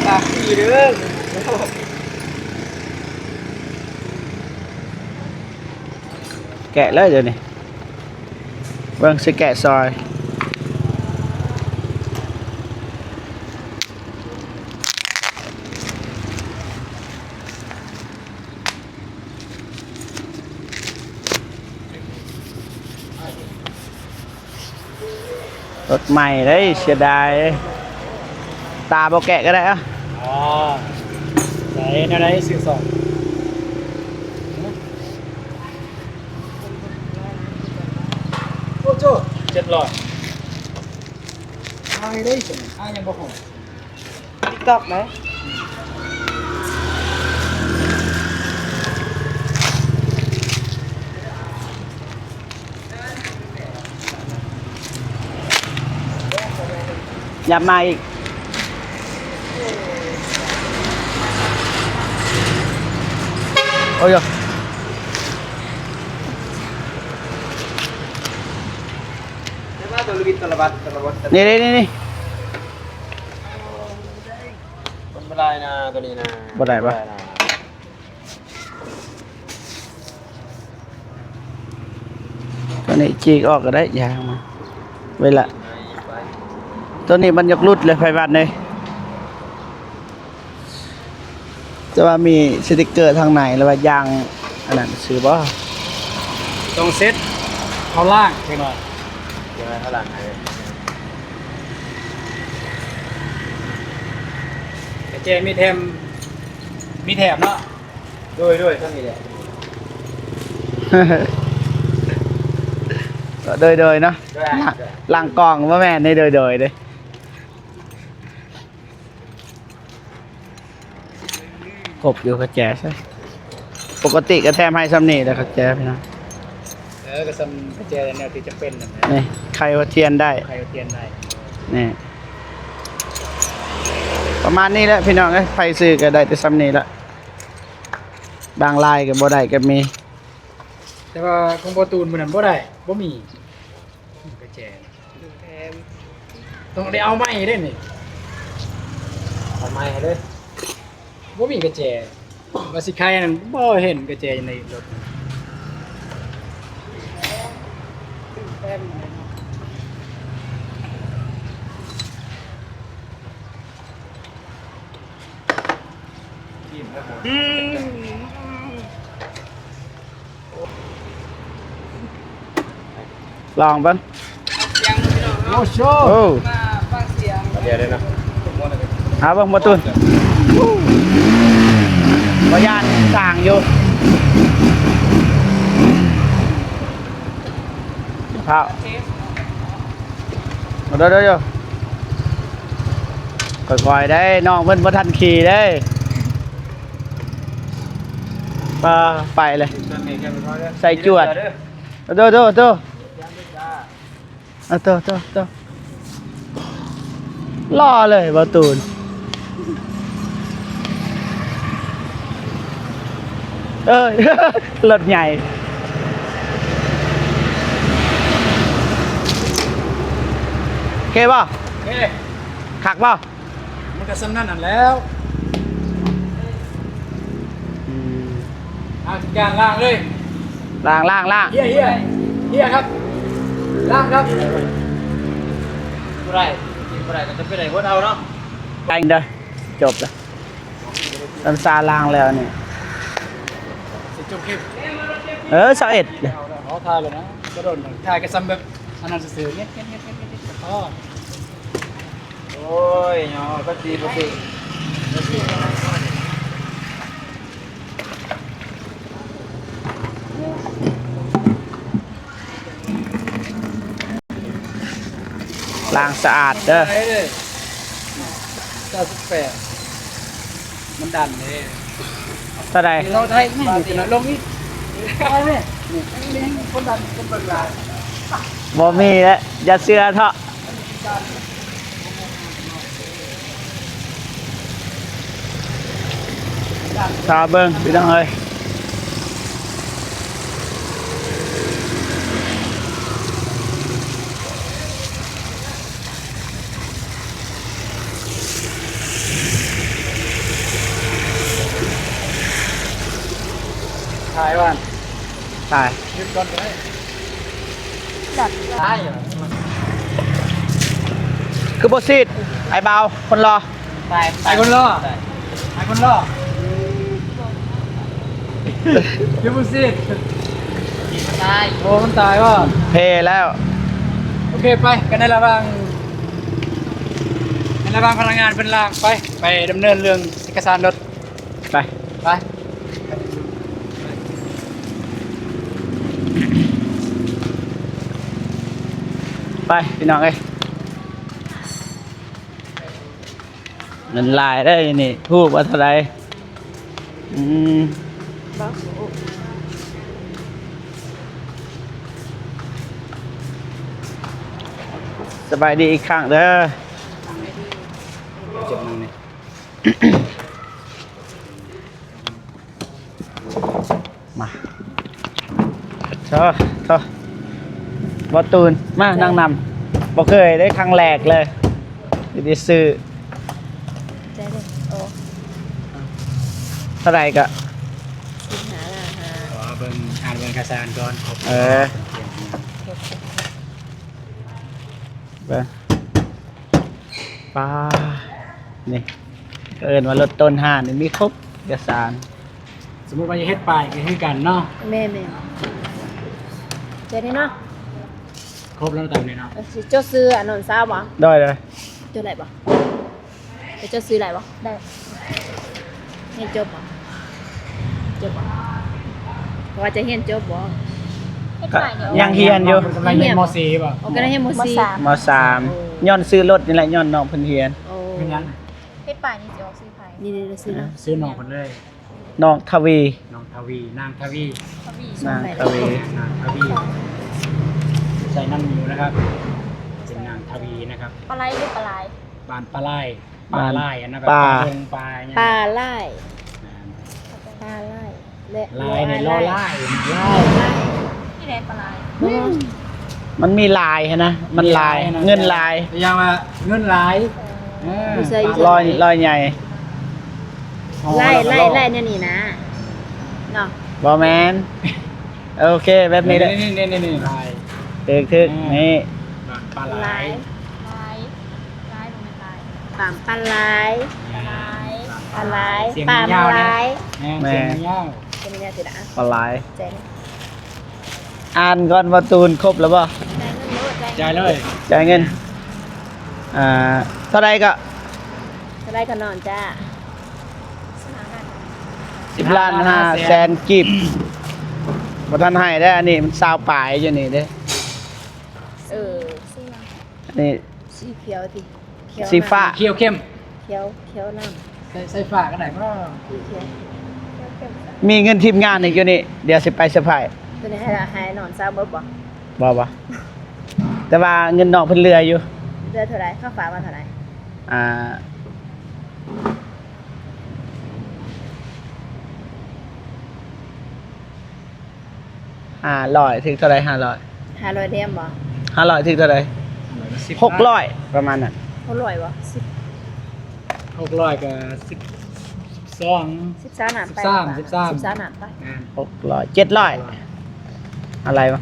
ຕາສີເດີ ແກະເລີຍດຽວນີ້ ເບິ່ງຊິແກະຊອຍ. ລົດໃໝ່ເດ້ ເສຍດາຍ ຕາບໍ່ແກະກໍໄດ້ອະ. ອໍ ໃສ່ແນວໃດຊື້ສອງ ໂອ້ໂຈ ເຈັດຮ້ອຍ ອາຍເດ້ ອາຍຍັງບໍ່ຮອດ. ຕິກຕັອກນະ ຫຍັບມາອີກ ໂອ້ຍ ນີ້ໆໆໆ ມັນບໍ່ໄດ້ນະ ຕົວນີ້ນະ ບໍ່ໄດ້ປະ? ບໍ່ໄດ້ນະ ຕົວນີ້ຈີກອອກກໍໄດ້ ຢາງມາ ເວລາ ຕົວນີ້ມັນຢາກຫຼຸດເລີຍ ໄພວັນເອີຍ. ແຕ່ວ່າມີສະຕິກເກີທາງໃນ ຫຼືວ່າຢາງອັນນັ້ນຊື່ບໍ່? ຕ້ອງເຊັດ ເອົາລ້າງຈັກໜ້ອຍ ເອົາລ້າງໃຫ້ ກະແຈມີແຖມ ມີແຖມເນາະ. ໂດຍໆ ສ່ຳນີ້ແຫຼະ ໂດຍໆເນາະ ໂດຍ ຫຼັງ ຫຼັງກ້ອງບໍ່ແມ່ນນີ້ ໂດຍໆເດ້. ຄົບຢູ່ກະແຈໃສ ປົກກະຕິກະແຖມໃຫ້ສ່ຳນີ້ແຫຼະກະແຈພີ່ນ້ອງ. ເອີ ກະສ່ຳກະແຈແນວທີ່ຈຳເປັນນັ້ນແຫຼະ ນີ້ ໄຂຫົວທຽນໄດ້ ໄຂຫົວທຽນໄດ້ ນີ້ ປະມານນີ້ແຫຼະພີ່ນ້ອງເອີຍ. ໃຜຊື້ກະໄດ້ແຕ່ສ່ຳນີ້ລະ ບາງລາຍກະບໍ່ໄດ້ກະມີ ແຕ່ວ່າຂອງພໍ່ຕູນມື້ນັ້ນບໍ່ໄດ້ ບໍ່ມີ ກະແຈ ຕ້ອງໄດ້ເອົາໃໝ່ເດ້ນີ້ ເອົາໃໝ່ເລີຍ ບໍ່ມີກະແຈ ວ່າຊິໄຂນັ້ນບໍ່ເຫັນກະແຈໃນລົດ. ອືມ ລອງເບິ່ງ ໂອ້ໂຫ ໂອ້ ມາຟັງສຽງ ດຽວເດ້ເນາະ ຫາເບິ່ງບໍ່ຕູນ ບໍ່ຢ້ານສ້າງຢູ່ ເອົາ ເດີໆ ຄ່ອຍໆ ເດ້ ນ້ອງເພິ່ນບໍ່ທັນຂີ່ເດ້ ປາ ໄປເລີຍ ໃສ່ຈວດ ໂຕ ໂຕ ໂຕ ເອົາ ໂຕ ໂຕ ໂຕ ຫຼໍ່ເລີຍ ບໍ່ຕູນ ເອີ ລົດໃຫຍ່ ໂອເຄບໍ່? ໂອເຄ ຄັກບໍ່? ມັນກໍສ່ຳນັ້ນຫັ້ນແຫຼ້ວ ອືມ ອ່າ ຈັດການລ້າງເລີຍ ລ້າງ ລ້າງ ລ້າງ ເຮຍ ເຮຍ ເຮຍຄັບ ລ້າງຄັບ ບໍ່ໄດ້ ບໍ່ໄດ້ກໍຈະໄປໄດ້ເບິດເອົາເນາະ ໄປເດີ ຈົບລະ ສັນຊາລ້າງແລ້ວນີ້ ຊິຈົບຄລິບ ເອີ ຊາວເອັດ ອໍ ຖ່າຍແລ້ວນະ ກະດົນ ຖ່າຍກະສ່ຳແບບອັນນັ້ນຊື່ໆ ເງີຍດໆໆ ພໍ. ໂອ້ຍ ເນາະ ກໍດີບໍ່ຖືກ ລ້າງສະອາດເດີ ເກົ້າສິບແປດ ມັນດັນເດ້ ເທົ່າໃດ? ເຮົາໄດ້ແມ່ນ ລົງອີກ ໄດ້ແມ່ນ ນີ້ ນີ້ຄົນດັນ ຄົນເບິ່ງຫຼາຍ ບໍ່ມີແລ້ວ ຢ່າເຊື່ອເທາະ ຖ້າເບິ່ງພີ່ນ້ອງເອີຍ ຖ່າຍວ່າ ຖ່າຍ ຢຸດກ່ອນກໍໄດ້ ຖ່າຍ ຄືບໍ່ສີດ ອ້າຍບ່າວ ຄົນຫຼໍ່ ອ້າຍຄົນຫຼໍ່ ອ້າຍຄົນຫຼໍ່ ຄືບໍ່ສີດ ຕາຍ ໂອ້ ມັນຕາຍບໍ່ ເພແລ້ວ ໂອເຄ ໄປ ກັນໃນລະຫວ່າງ ໃນລະຫວ່າງພະນັກງານເພິ່ນລ້າງ ໄປ ໄປດຳເນີນເລື່ອງເອກະສານລົດ ໄປ ໄປ ໄປ ພີ່ນ້ອງເອີຍ ເງິນຫຼາຍເດ້ນີ້ ຮູ້ວ່າເທົ່າໃດ ອືມ ສະບາຍດີອີກຄັ້ງເດີ ມາ ໂທ້ ໂທ້ ບໍ່ຕູນ ມານັ່ງນຳ ບໍ່ເຄີຍເດ້ ຄັ້ງແລກເລີຍ ຊິໄດ້ຊື້ ໃຈເດ້ ໂອ້ ເທົ່າໃດກໍ ສິບຫ້າລ້ານຫ້າ ຂໍເບິ່ງ ອ່ານເບິ່ງເອກະສານກ່ອນ ຄົບ ເອີ ຄົບ ເບິ່ງ ປາ ນີ້ ເອີ້ນວ່າລົດຕົ້ນຫ້າງນີ້ມີຄົບເອກະສານ ສົມມຸດວ່າຈະເຮັດປ້າຍກໍຄືກັນເນາະ ແມ່ນໆ ເຈົ້ານີ້ເນາະ ຄົບແລ້ວຕາມນີ້ເນາະ ເອີ ຊິຈົດຊື່ອັນນັ້ນຊາວບໍ່ ໄດ້ໆ ຈົດໄດ້ບໍ່ ເຈົ້າຊື່ໄດ້ບໍ່ ໄດ້ ຮຽນຈົບບໍ່ ຈົບບໍ່ ເພາະວ່າຈະຮຽນຈົບບໍ່ ຍັງຮຽນຢູ່ ກຳລັງຮຽນ ມໍສີ່ບໍ່ ອໍ ກຳລັງຮຽນມໍສີ່ ມໍສາມ ໂອ້ ຍ້ອນຊື້ລົດນີ້ແຫຼະ ຍ້ອນນ້ອງເພິ່ນຮຽນ ໂອ້ ເປັນຫຍັງ ເຮັດປ້າຍນີ້ຊິອອກຊື່ໃຜ ນີ້ໆ ຊື່ ເອີ ຊື່ນ້ອງເພິ່ນເລີຍ ນ້ອງທະວີ ນ້ອງທະວີ ນາງທະວີ ທະວີ ນາງທະວີ ນາງທະວີ ໃສ່ນ້ຳຢູ່ນະຄັບ ເປັນນາງທະວີນະຄັບ ປາໄລຫຼືປາລາຍ ບ້ານປາລາຍ ປາລາຍ ອັນນັ້ນແບບ ປາ ປ່າດົງ ປ່າຫຍັງ ປາລາຍ ແມ່ນ ປາລາຍ ແລະ ລາຍນີ້ ລໍລາຍ ລາຍ ລາຍ ນີ້ແຫຼະປາລາຍ ອືມ ມັນມີລາຍຫັ້ນນະ ມັນລາຍ ມີລາຍຫັ້ນນະ ເງິນລາຍ ຢ່າງວ່າເງິນລາຍ ເອີ ຢູ່ໃສ ຢູ່ໃສ ລອຍ ລອຍໃຫຍ່ ລາຍ ລາຍ ລາຍແນວນີ້ນະ ເນາະ ບໍ່ແມ່ນ ໂອເຄ ແບບນີ້ເດີ ນີ້ໆໆໆ ລາຍ ຖືກໆ ອືມ ນີ້ ປາລາຍ ລາຍ ລາຍ ບໍ່ແມ່ນລາຍ ປາມປາລາຍ ປາລາຍ ປາມ ປາຫຼາຍ ສຽງ ປາ ຍາວໆ ຫຼາຍ ແມ່ນ ແມ່ນ ສຽງຍາວໆ ເປັນຫຍັງຊິລະ ປາຫຼາຍ ໃຈ ອ່ານກ່ອນວ່າຕູນຄົບແລ້ວບໍ່? ຈ່າຍເງິນໂລດ ຈ່າຍເງິນ ຈ່າຍເງິນ ອ່າ ເທົ່າໃດກໍ? ເທົ່າໃດກໍນອນຈ້າ? ສິບລ້ານຫ້າແສນ ສິບລ້ານຫ້າແສນກີບ ບໍ່ທັນໃຫ້ເດ້ ອັນນີ້ມັນຊາວປາຍຢູ່ນີ້ເດ້ ເອີ ອັນນີ້ ສີຂຽວຕິ ຂຽວ ສີຟ້າ ຂຽວເຂັ້ມ ຂຽວ ຂຽວນ້ຳ ໃສ່ ໃສ່ຟ້າກໍໄດ້ບໍ່? ສີຂຽວ ມີເງິນທີມງານອີກຢູ່ນີ້ ດຽວຊິໄປເຊີໄພ ຕົວນີ້ໃຫ້ລະ ໃຫ້ນອນຊາວເບິດບໍ່? ບໍ່ ບໍ່ ແຕ່ວ່າເງິນນ້ອງເພິ່ນເຫຼືອຢູ່ ເຫຼືອເທົ່າໃດ? ເຂົາຝາກມາເທົ່າໃດ? ອ່າ ຫ້າຮ້ອຍ ຖືກເທົ່າໃດ? ຫ້າຮ້ອຍ ຫ້າຮ້ອຍແຖມບໍ່? ຫ້າຮ້ອຍ ຖືກເທົ່າໃດ? ຫົກຮ້ອຍ ປະມານນັ້ນ ຫົກຮ້ອຍບໍ່? ສິບ ຫົກຮ້ອຍກໍສິບສອງ ສິບສາມ ສິບສາມ ສິບສາມ ສິບສາມ ສິບສາມ ສິບສາມ ສິບສາມ ໄປ ຫົກຮ້ອຍ ເຈັດຮ້ອຍ ອາໄລວະ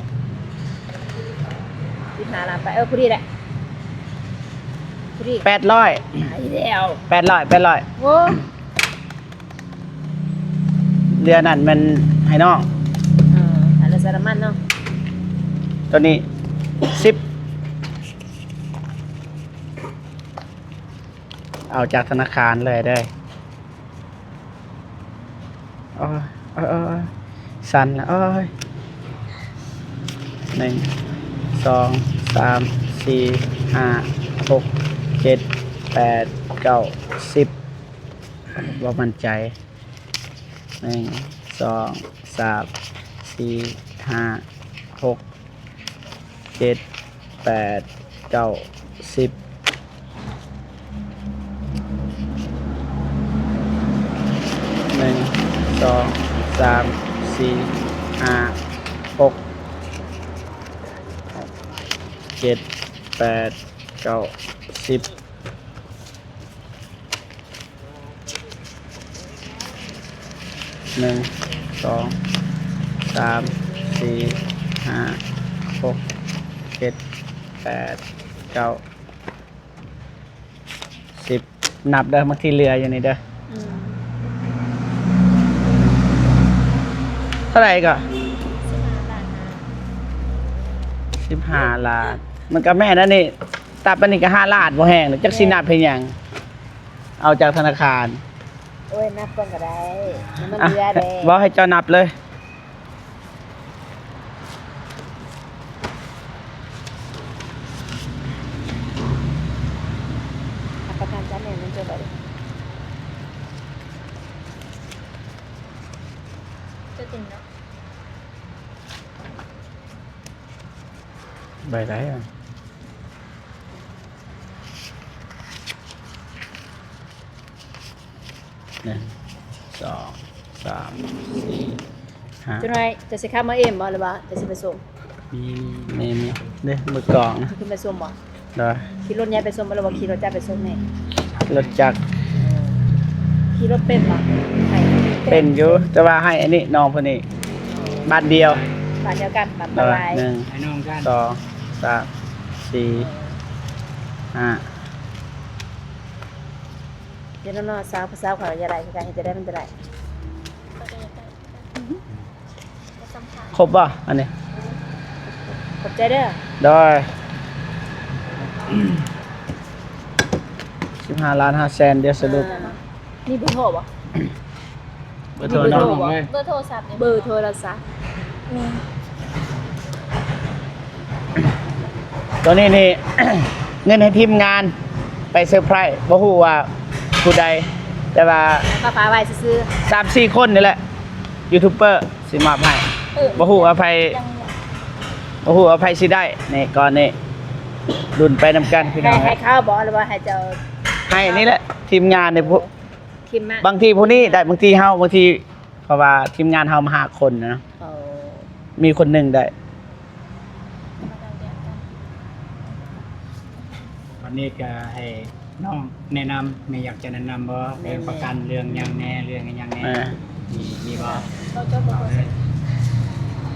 ສິບຫ້າລ້ານໄປ ເອີ ພໍດີແຫຼະ ພໍດີ ແປດຮ້ອຍ ຕາຍແລ້ວ ແປດຮ້ອຍ ແປດຮ້ອຍ ໂອ້ ເດືອນນັ້ນແມ່ນໃຫ້ນ້ອງ ເອີ ໃຫ້ເຫຼືອໃສ່ນ້ຳມັນເນາະ ຕົວນີ້ສິບ ເອົາຈາກທະນາຄານເລີຍເດີ້ ໂອ້ຍ ໂອ້ຍ ໂອ້ຍ ໂອ້ຍ ສັ່ນລະ ໂອ້ຍ ໜຶ່ງ ສອງ ສາມ ສີ່ ຫ້າ ຫົກ ເຈັດ ແປດ ເກົ້າ ສິບ ບໍ່ໝັ້ນໃຈ ໜຶ່ງ ສອງ ສາມ ສີ່ ຫ້າ ຫົກ ເຈັດ ແປດ ເກົ້າ ສິບ ໜຶ່ງ ສອງ ສາມ ສີ່ ຫ້າ ຫົກ ເຈັດ ແປດ ເກົ້າ ສິບ ໜຶ່ງ ສອງ ສາມ ສີ່ ຫ້າ ຫົກ ເຈັດ ແປດ ເກົ້າ ສິບ ນັບເດີ້ ບາງທີເຫຼືອຢູ່ນີ້ເດີ້ ອືມ ເທົ່າໃດກໍ? ສິບຫ້າລ້ານ ສິບຫ້າລ້ານ ມັນກໍແມ່ນອັນນີ້ ຕັບອັນນີ້ກໍຫ້າລ້ານບໍ່ແຮງ ຈັກຊິນັບເຮັດຫຍັງ ເອົາຈາກທະນາຄານ ໂອ້ຍ ນັບກ່ອນກໍໄດ້ ມັນເຫຼືອເດ້ ເວົ້າໃຫ້ເຈົ້ານັບເລີຍ ຮັບປະກັນຈ້າແມ່ ມັນຈົບແລ້ວເດ້ ຕົວຈິງເນາະ ໃບໃດ? ໜຶ່ງ ສອງ ສາມ ສີ່ ຫ້າ ຈັກໜ້ອຍຈະຊິຂັບມາເອງບໍ່ ຫຼືວ່າຈະຊິໄປສົ່ງ? ມີ ມີ ມີ ມີ ເດ້ ມືກອງ ຊິຂຶ້ນໄປສົ່ງບໍ່? ໂດຍ ຂີ່ລົດໃຫຍ່ໄປສົ່ງບໍ່ ຫຼືວ່າຂີ່ລົດຈັກໄປສົ່ງແດ່? ລົດຈັກ ຂີ່ລົດເປັນບໍ່? ໄປ ເປັນຢູ່ ແຕ່ວ່າໃຫ້ອັນນີ້ ນ້ອງເພິ່ນນີ້ ບ້ານດຽວ ບ້ານດຽວກັນ ບ້ານ ໂດຍ ຫຼາຍ ໜຶ່ງ ໃຫ້ນ້ອງກັນ ສອງ ສາມ ສີ່ ຫ້າ ເຮັດນຳນ້ອງສາວ ຜູ້ສາວຂ້ອຍກໍຢາກໄດ້ຄືກັນ ເຮັດຈັ່ງໃດມັນຈະໄດ້? ຄົບບໍ່ອັນນີ້? ຂອບໃຈເດີ້ ໂດຍ ສິບຫ້າລ້ານຫ້າແສນ ດຽວສະຫຼຸບ ອ່າ ມີເບີໂທບໍ່? ເບີໂທ ມີເບີໂທ ເນາະ ບໍ່? ເບີໂທສັບ ເບີໂທລະສັບ ແມ່ນ ຕົວນີ້ນີ້ ເງິນໃຫ້ທີມງານໄປເຊີໄພຣສ໌ ບໍ່ຮູ້ວ່າຜູ້ໃດ ແຕ່ວ່າ ເອົາຝາກໄວ້ຊື່ໆ ສາມສີ່ຄົນນີ້ແຫຼະ ຢູທູບເບີຊິມອບໃຫ້ ເອີ ບໍ່ຮູ້ວ່າໃຜ ຍັງ ບໍ່ຮູ້ວ່າໃຜຊິໄດ້ ນີ້ກ່ອນນີ້ ລຸ້ນໄປນຳກັນພີ່ນ້ອງ ໃຫ້ເຂົາບໍ່ ຫຼືວ່າໃຫ້ເຈົ້າ? ໃຫ້ນີ້ແຫຼະ ທີມງານນີ້ ເອີ ທີມງານ ບາງທີຜູ້ນີ້ໄດ້ ບາງທີເຮົາ ບາງທີ ເພາະວ່າທີມງານເຮົາມາຫ້າຄົນນະ ເອີ ມີຄົນໜຶ່ງໄດ້ ວັນນີ້ກໍໃຫ້ນ້ອງແນະນຳ ແມ່ຢາກຈະແນະນຳບໍ່? ແມ່ນໆ ເລື່ອງປະກັນ ເລື່ອງຫຍັງແດ່ ເລື່ອງຫຍັງແດ່ ເອີ ມີ ມີບໍ່? ເອົາເຈົ້າບໍ່ ເອົາເລີຍ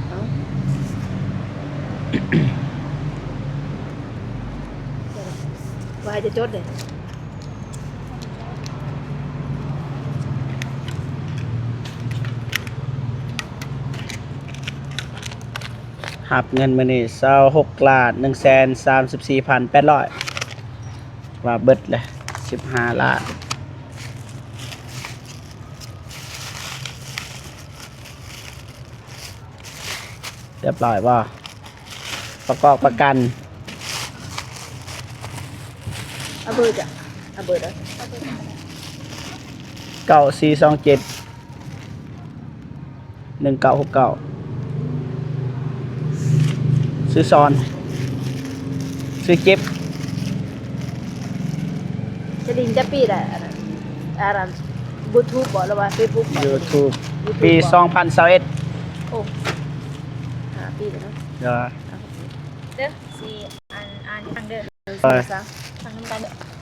ເອົາ ວ່າໃຫ້ຈະຈົດເດ້. ຮັບເງິນມື້ນີ້ຊາວຫົກລ້ານໜຶ່ງແສນສາມສິບສີ່ພັນແປດຮ້ອຍ ວ່າເບິດແລ້ວສິບຫ້າລ້ານ. ຮຽບຮ້ອຍບໍ່? ປະກອບປະກັນ ເອົາເບີຈ້ະ ເອົາເບີເດີ ເກົ້າສີ່ສອງເຈັດ ໜຶ່ງເກົ້າຫົກເກົ້າ ຊື່ສອນ ຊື່ເຈັບ. ຈະຫຼິ້ນຈັກປີແລ້ວ ອັນນັ້ນ ອັນນັ້ນ ຢູທູບບໍ ຫຼືວ່າເຟສບຸກບໍ? ຢູທູບ ຢູທູບ ປີ ບໍ່ ສອງພັນຊາວເອັດ. ໂອ້ ຫ້າປີແລ້ວເນາະ. ເດີ ເດີ ຊິອ່ານ ອ່ານໃຫ້ຟັງເດີ. ເອີ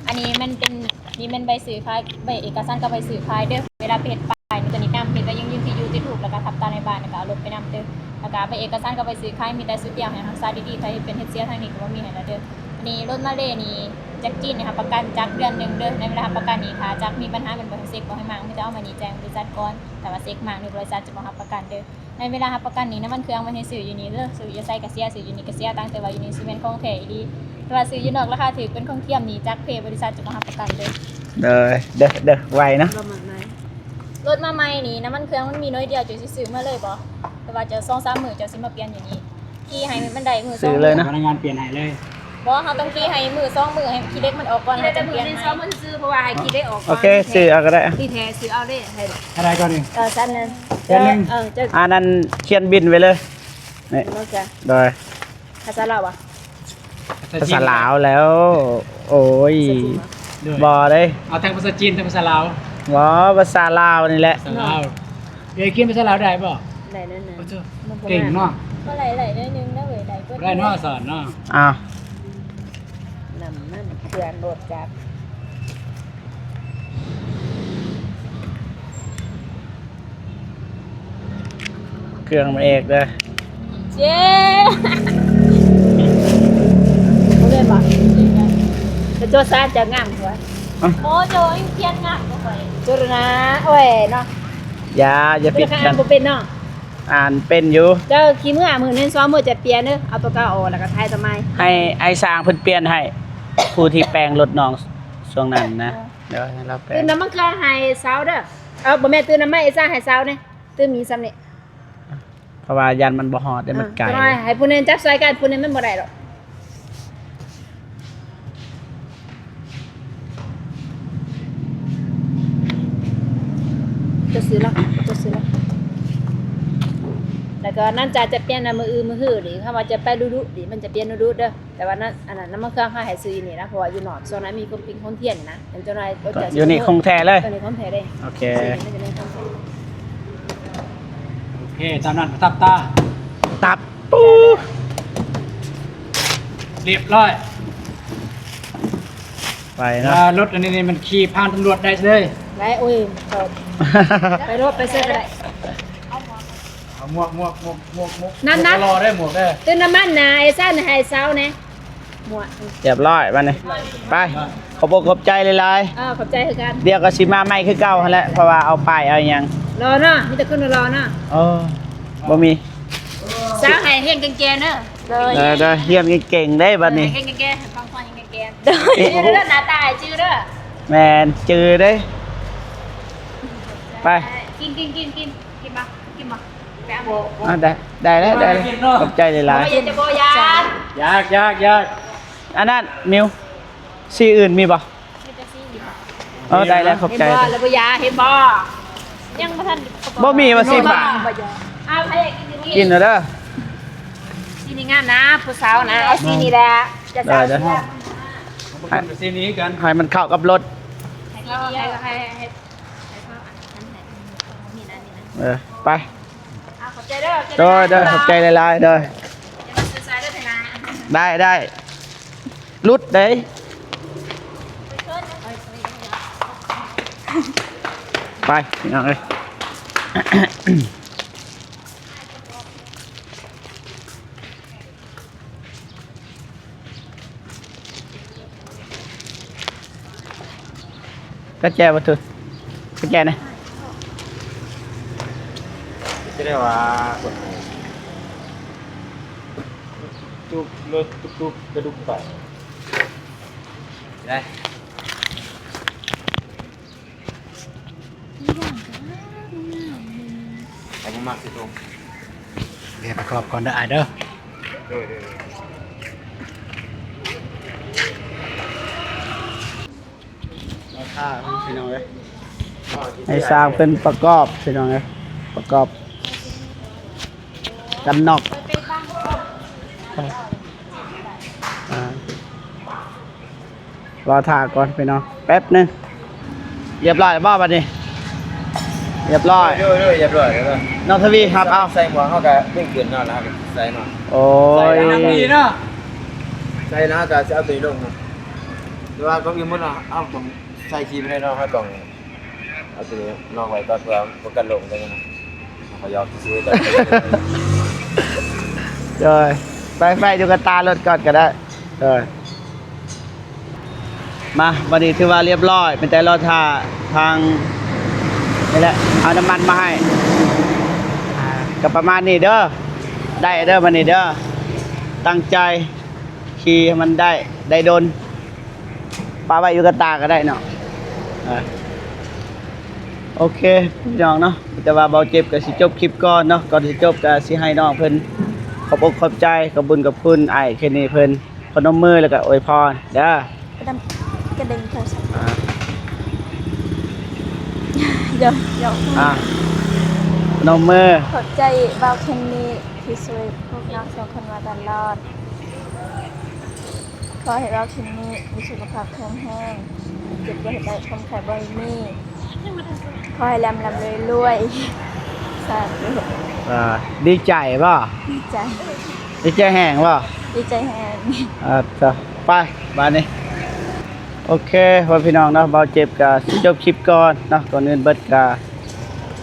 ອັນນີ້ມັນເປັນ ນີ້ແມ່ນໃບຊື້ຂາຍ ໃບເອກະສານກັບໃບຊື້ຂາຍເດີ. ເວລາໄປເຮັດປ້າຍນີ້ ຕົວນີ້ນຳ ເຮັດໄວ້ຢັ້ງຢືນທີ່ຢູ່ ທີ່ຖືກ ແລ້ວກະທັບຕາໃນບ້ານ ແລ້ວກະເອົາລົດໄປນຳເດີ. ແລ້ວກະໃບເອກະສານກັບໃບຊື້ຂາຍມີແຕ່ຊຸດດຽວ ໃຫ້ຮັກສາດີໆ ຖ້າເຮັດເປັນເຮັດເສຍທາງນີ້ກະບໍ່ມີໃຫ້ແລ້ວເດີ. ອັນນີ້ລົດມາເລນີ້ ຈັກຈີນນີ້ຮັບປະກັນຈັກເດືອນໜຶ່ງເດີ. ໃນເວລາຮັບປະກັນນີ້ ຖ້າຈັກມີບັນຫາແມ່ນບໍ່ ໃຫ້ເຊັກບໍ່ ໃຫ້ໝັ້ງ ມີແຕ່ເອົາມານີ້ແຈ້ງບໍລິສັດກ່ອນ ຖ້າວ່າເຊັກໝັ້ງນີ້ ບໍລິສັດຈະບໍ່ຮັບປະກັນເດີ. ໃນເວລາຮັບປະກັນນີ້ ນ້ຳມັນເຄື່ອງມັນໃຫ້ຊື້ຢູ່ນີ້ເດີ ຊື້ຢູ່ໃສກະເສຍ ຊື້ຢູ່ນີ້ກະເສຍ ຕ່າງແຕ່ວ່າຢູ່ນີ້ຊິແມ່ນຂອງແທ້ອີ່ຫຼີ. ແຕ່ວ່າຊື້ຢູ່ນອກລາຄາຖືກ ເປັນຂອງທຽມນີ້ ຈັກເພ ບໍລິສັດຈະບໍ່ຮັບປະກັນເດີ. ເດີ ເດີ ເດີ ໄວເນາະ. ລົດມາໃໝ່ນີ້ ນ້ຳມັນເຄື່ອງມັນມີໜ້ອຍດຽວ ເຈົ້າຊິຊື້ເມືອເລີຍບໍ່ ຫຼືວ່າເຈົ້າສອງສາມມື້ເຈົ້າຊິມາປ່ຽນຢູ່ນີ້? ຂີ່ໃຫ້ມັນໄດ້ມື້ສອງມື້ ພະນັກງານປ່ຽນໃຫ້ເລີຍ. ບໍ່ ເຮົາຕ້ອງຂີ່ໃຫ້ມື້ສອງມື້ ໃຫ້ຂີ້ເຫຼັກມັນອອກກ່ອນ ເຮົາຈັ່ງປ່ຽນໃໝ່. ເພາະວ່າໃຫ້ຂີ້ເຫຼັກອອກກ່ອນ ຊື້ເອົາກະໄດ້. ທີ່ແທ້ຊື້ເອົາເດ້. ເທົ່າໃດກ່ອນນີ້? ເອີ ຊັ້ນນັ້ນ ເດືອນໜຶ່ງ. ເອີ ອັນນັ້ນຂຽນບິນໄວ້ເລີຍ. ນີ້ ໂດຍ ພາສາລາວຫວາ? ພາສາລາວແລ້ວ. ໂອ້ຍ ບໍ່ເດ້ ເອົາທັງພາສາຈີນ ທັງພາສາລາວ. ບໍ່ ພາສາລາວນີ້ແຫຼະ. ພາສາລາວ. ເອີຍ ຂຽນພາສາລາວໄດ້ບໍ່? ໄດ້ແນ່ນອນ. ໂອ້ໂຫ ເກັ່ງເນາະ. ກໍໄດ້ ໄດ້ໜ້ອຍໜຶ່ງນະເວີຍ ໄດ້ເບິດ ໄດ້ເນາະ ສອນເນາະ. ອ້າວ ນ້ຳມັນເຄື່ອງລົດຈັກ ເຄື່ອງມາເອກເດີ. ເຈ້ ບໍ່ແມ່ນບໍ່? ເຈົ້າໂຈຊານ ເຈົ້າງາມກວ່າ. ໂອ້ ໂຈ ຂຽນງາມກວ່າຂ້ອຍ. ໂຈລະນາ ໂອ້ຍເນາະ. ຢ່າ ຢ່າຜິດກັນ. ອ່ານບໍ່ເປັນເນາະ. ອ່ານເປັນຢູ່. ເຈົ້າຂີ້ເມືອມື້ໜຶ່ງສອງມື້ຈະປ່ຽນເດີ ເອົາຕົວເກົ່າອອກ ແລ້ວກະຖ່າຍຕົວໃໝ່. ໃຫ້ອ້າຍຊ່າງເພິ່ນປ່ຽນໃຫ້ ຜູ້ທີ່ແປງລົດນ້ອງຊ່ວງນັ້ນນະ. ເອີ ດຽວໃຫ້ລາວແປງ. ຕື່ມນ້ຳມັນເຄື່ອງໃຫ້ຊາວເດີ. ເອີ ບໍ່ແມ່ນ ຕື່ມນ້ຳມັນອ້າຍຊ່າງໃຫ້ຊາວແດ່. ຕື່ມມີສ່ຳນີ້ ເພາະວ່າຢ້ານມັນບໍ່ຮອດເດ້ ມັນໄກ. ໃຫ້ຜູ້ໜຶ່ງຈັບຊ່ອຍກັນ ຜູ້ໜຶ່ງມັນບໍ່ໄດ້ດອກ. ເຈົ້າຊື້ລະ ເຈົ້າຊື້ລະ. ແລ້ວກໍນັ້ນຈະ ຈະປ່ຽນນະ ມື້ອື່ນມື້ຮືນີ້ ຄັນວ່າຈະໄປດຸໆນີ້ ມັນຈະປ່ຽນດຸໆເດີ. ແຕ່ວ່ານັ້ນ ອັນນັ້ນ ນ້ຳມັນເຄື່ອງເຮົາໃຫ້ຊື້ຢູ່ນີ້ນະ ເພາະວ່າຢູ່ນອກຊ່ວງນັ້ນມີຄົນກິນຄົນທ່ຽນນະ. ເຈົ້ານາຍ ຢູ່ນີ້ຂອງແທ້ເລີຍ. ຕົວນີ້ຂອງແທ້ເດ້. ໂອເຄ ໂອເຄ ຕາມນັ້ນ ປະທັບຕາ ຕັບ ປູ ຮຽບຮ້ອຍ. ໄປເນາະ ລົດອັນນີ້ນີ້ມັນຂີ່ຜ່ານຕຳຫຼວດໄດ້ເລີຍ. ໄດ້ ໂອ້ຍ ໄປໂລດ ໄປໃສກະໄດ້. ເອົາໝວກ ໝວກ ໝວກ ໝວກ ໝວກ ນັ້ນນະ ຫຼໍ່ເດ້ ໝວກເດ້. ຕື່ມນ້ຳມັນນະ ໄອ້ຊັ້ນໃຫ້ເຊົາແດ່ ໝວກ. ຮຽບຮ້ອຍບາດນີ້ ໄປ ຂອບອົກຂອບໃຈຫຼາຍໆ. ເອີ ຂອບໃຈຄືກັນ. ດຽວກະຊິມາໃໝ່ຄືເກົ່າຫັ້ນແຫຼະ ເພາະວ່າເອົາປ້າຍເອົາຫຍັງ. ຫຼໍ່ເນາະ ມີແຕ່ຄົນຫຼໍ່ເນາະ. ເອີ ບໍ່ມີ ສາວໃຫ້ຮຽນເກັ່ງໆເດີ. ໂດຍ ເອີ ຮຽນເກັ່ງໆເດ້ບາດນີ້. ຮຽນເກັ່ງໆ ໃຫ້ຟັງຄວາມ ຮຽນເກັ່ງໆ. ໂດຍ ເອີ ໜ້າຕາຈື່ເດີ. ແມ່ນ ຈື່ເດ້. ໄປ ກິນ ກິນ ກິນ ກິນ ກິນບໍ່ ກິນບໍ່? ໄປເອົາ ອ່າ ໄດ້ ໄດ້ແລ້ວ ໄດ້ແລ້ວ. ຂອບໃຈຫຼາຍໆ. ຢາກ ຢາກ ຢາກ ຢາກ. ອັນນັ້ນ ມິວ ສີອື່ນມີບໍ່? ມີແຕ່ສີນີ້. ເອີ ໄດ້ແລ້ວ ຂອບໃຈ. ເຫັນບໍ່ ລະບໍ່ຢາ ເຫັນບໍ່? ຍັງບໍ່ທັນ ບໍ່ມີວ່າສີຟ້າ. ເອົາ ໃຜຢາກກິນສີນີ້ ກິນເດີ. ສີນີ້ງາມນະ ຜູ້ສາວນະ ເອົາສີນີ້ແຫຼະ. ຈະສາວ ເດີ ເດີ ສີນີ້ຄືກັນ ໃຫ້ມັນເຂົ້າກັບລົດ. ໃຫ້ ໃຫ້ ໃຫ້ ໃຫ້ ເອີ ໄປ. ເອົາ ຂອບໃຈເດີ ໂດຍ ໂດຍ ຂອບໃຈຫຼາຍໆ ໂດຍ. ຢ່າມາຊື້ສາຍເດີ ເທື່ອໜ້າ. ໄດ້ ໄດ້ ຫຼຸດເດ້. ໄປ ພີ່ນ້ອງເອີຍ. ກະແຈບໍ່ຖືກ ກະແຈນະ. ຈະໄດ້ວ່າ ຕຸບລົດຕຸບຕຸບກະດຸກໄປ ໄດ້ ໄປບໍ່ມັກຊິໂຕ ແມ່ປະກອບກ່ອນເດີອ້າຍເດີ ໂດຍ ໂດຍ ໂດຍ. ມາຖ້າພີ່ນ້ອງເອີຍ ໃຫ້ຊ່າງເພິ່ນປະກອບພີ່ນ້ອງເອີຍ ປະກອບກັນນອກ ອ່າ ລໍຖ້າກ່ອນພີ່ນ້ອງ ແປັບໜຶ່ງ. ລຽບຮ້ອຍແລ້ວບໍ່ບັດນີ້? ລຽບຮ້ອຍ ໂດຍ ໂດຍ ລຽບຮ້ອຍແລ້ວ. ນ້ອງທະວີຮັບເອົາ ໃສ່ໝວກເຮົາກະດຶງຂຶ້ນເນາະ ແລ້ວເຮົາກະໃສ່ເນາະ ໂອ້ຍ ໃສ່ແລ້ວເຮົາກະຊິເອົາໂຕນີ້ລົງເນາະ ແຕ່ວ່າກ່ອນອື່ນໝົດເນາະ ເຮົາຕ້ອງໃສ່ຄີບໄດ້ເນາະ ເຮົາຕ້ອງເອົາໂຕນີ້ລອງໄວ້ກ່ອນ ເພື່ອປ້ອງກັນລົມໄດ້ເນາະ ເຮົາກະຢອກຊື່ໆ ໂດຍ ໄປໆ ຢູ່ກັບຕາລົດກ່ອນກະໄດ້ ໂດຍ. ມາ ບັດນີ້ຖືວ່າລຽບຮ້ອຍ ມີແຕ່ລໍຖ້າທາງນີ້ແຫຼະ ເອົານ້ຳມັນມາໃຫ້ ອ່າ ກະປະມານນີ້ເດີ ໄດ້ເດີບັດນີ້ເດີ ຕັ້ງໃຈຂີ່ໃຫ້ມັນໄດ້ ໄດ້ດົນ ປະໄວ້ຢູ່ກັບຕາກະໄດ້ເນາະ ອ່າ ໂອເຄພີ່ນ້ອງເນາະ ແຕ່ວ່າເບົາເຈັບກະຊິຈົບຄລິບກ່ອນເນາະ ກ່ອນຊິຈົບກະຊິໃຫ້ນ້ອງເພິ່ນຂອບອົກຂອບໃຈ ຂອບບຸນຂອບຄຸນອ້າຍເຄນນີເພິ່ນ ພະນົມມືແລ້ວກະອວຍພອນເດີ ກະດັງ ກະເດັງໂທລະສັບ ອ່າ ດຽວ ດຽວ ອ່າ ພະນົມມື ຂອບໃຈບ່າວເຄນນີທີ່ຊ່ວຍພວກນ້ອງສອງຄົນມາຕະຫຼອດ ຂໍໃຫ້ບ່າວເຄນນີມີສຸຂະພາບແຂງແຮງ ເຈັບຢ່າໃຫ້ໄດ້ ຄວາມໄຂ້ບໍ່ໃຫ້ມີ ຂໍໃຫ້ລ່ຳໆລວຍໆ ສາທຸ ອ່າ ດີໃຈບໍ່? ດີໃຈ ດີໃຈແຮງບໍ່? ດີໃຈແຮງ ອ່າ ໄປບາດນີ້ ໂອເຄ ພໍ່ແມ່ພີ່ນ້ອງເນາະ ເບົາເຈັບກະຊິຈົບຄລິບກ່ອນເນາະ ກ່ອນອື່ນເບິດກະ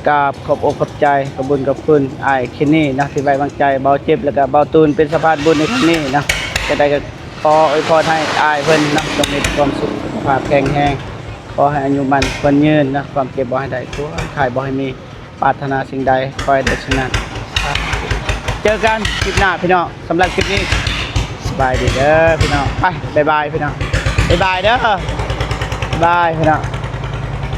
ກາບຂອບອົກຂອບໃຈ ຂອບບຸນຂອບຄຸນອ້າຍເຄນນີເນາະ ທີ່ໄວ້ວາງໃຈເບົາເຈັບ ແລ້ວກະເບົາຕູນເປັນສະພານບຸນໃນຄັ້ງນີ້ເນາະ ຈັ່ງໃດກະຂໍອວຍພອນໃຫ້ອ້າຍເພິ່ນເນາະ ຈົ່ງມີຄວາມສຸກ ສຸຂະພາບແຂງແຮງ ຂໍໃຫ້ອາຍຸໝັ້ນຂວັນຍືນເນາະ ຄວາມເຈັບບໍ່ໃຫ້ໄດ້ ຄວາມໄຂ້ບໍ່ໃຫ້ມີ ປາດຖະໜາສິ່ງໃດ ຂໍໃຫ້ໄດ້ສິ່ງນັ້ນ. ເຈີກັນຄລິບໜ້າພີ່ນ້ອງ ສຳລັບຄລິບນີ້ ສະບາຍດີເດີພີ່ນ້ອງ ໄປ ບາຍບາຍພີ່ນ້ອງ ບາຍບາຍເດີ ບາຍພີ່ນ້ອງ.